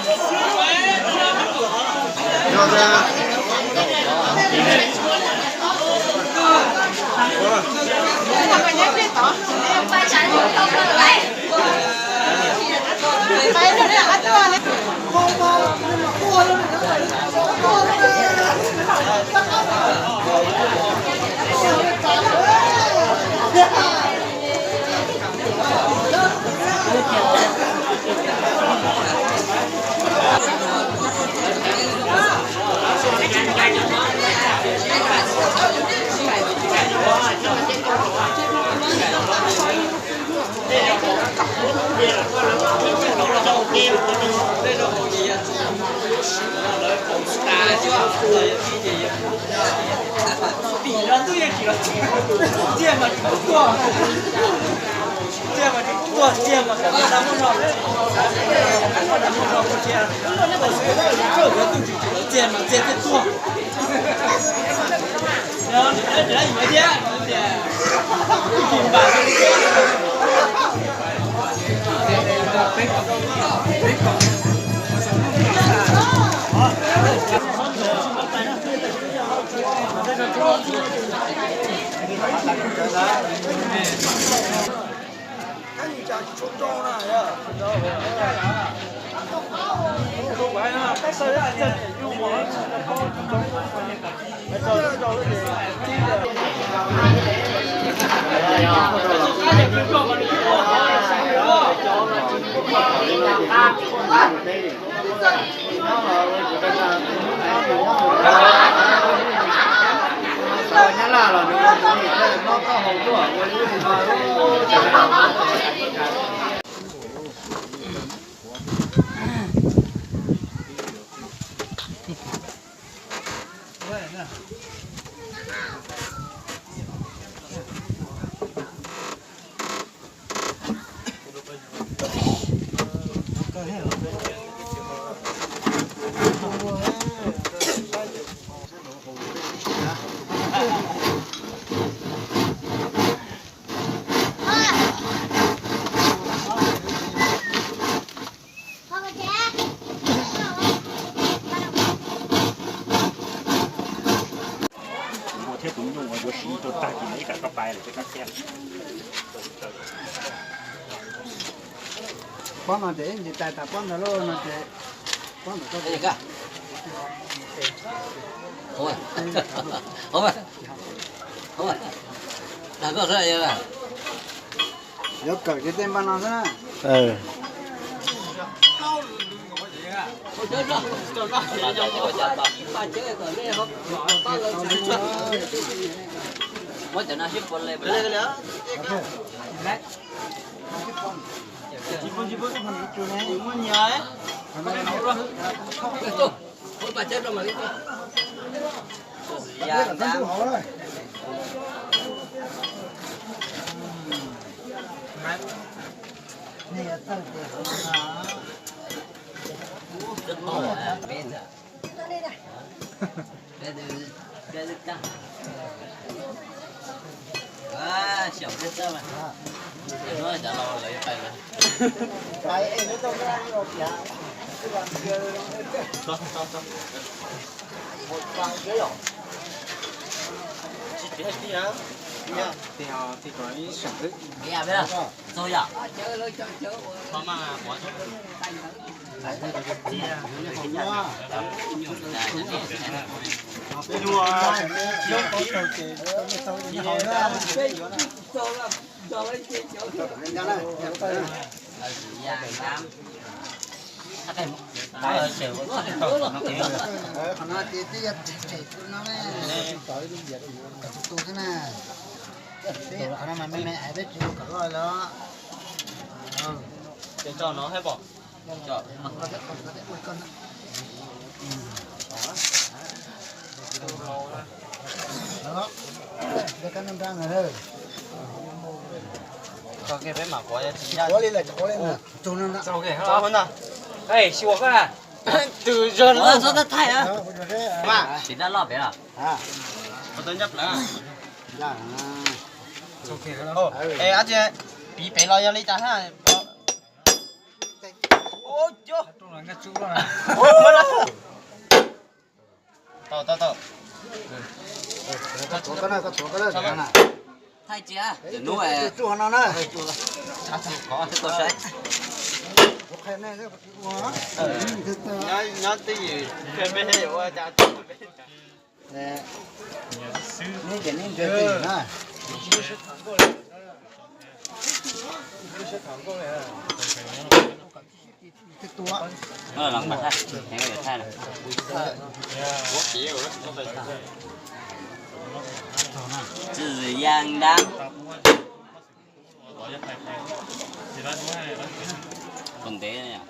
Ua thiab tus nyuj ua yuav siv ib tug tag kis ib kam koj pais lawm thiab kab thiab. Pob no ces ib ntsis tais tas pob ntawd lauj no ces pob ntawd. Dag koj xwb. Yuav kawm ces tej npaj no xwb na. Muab cov no sib puas le. Qhov no ces twb yog tseem tseem no ne. Tus tus xwb na. Qhov no mas me me es peb tsis ua kom loj los. Ces tso no thiab pom. Tso li lawm, tso li lawm. Tso li na. Tus zoo no. Tsis dab loj pem los? Piv pem los yog li cas na? Tau, tau, tau. Thaij tsis, nws hnub tsuj no na. Tau saib. Nyob, nyob twj ywm, peb ua cas. Neb ces neb ntse twj ywm na. Los mas thaij, thaij lawm. Txwm Yaj Dab. Tus ntev yom.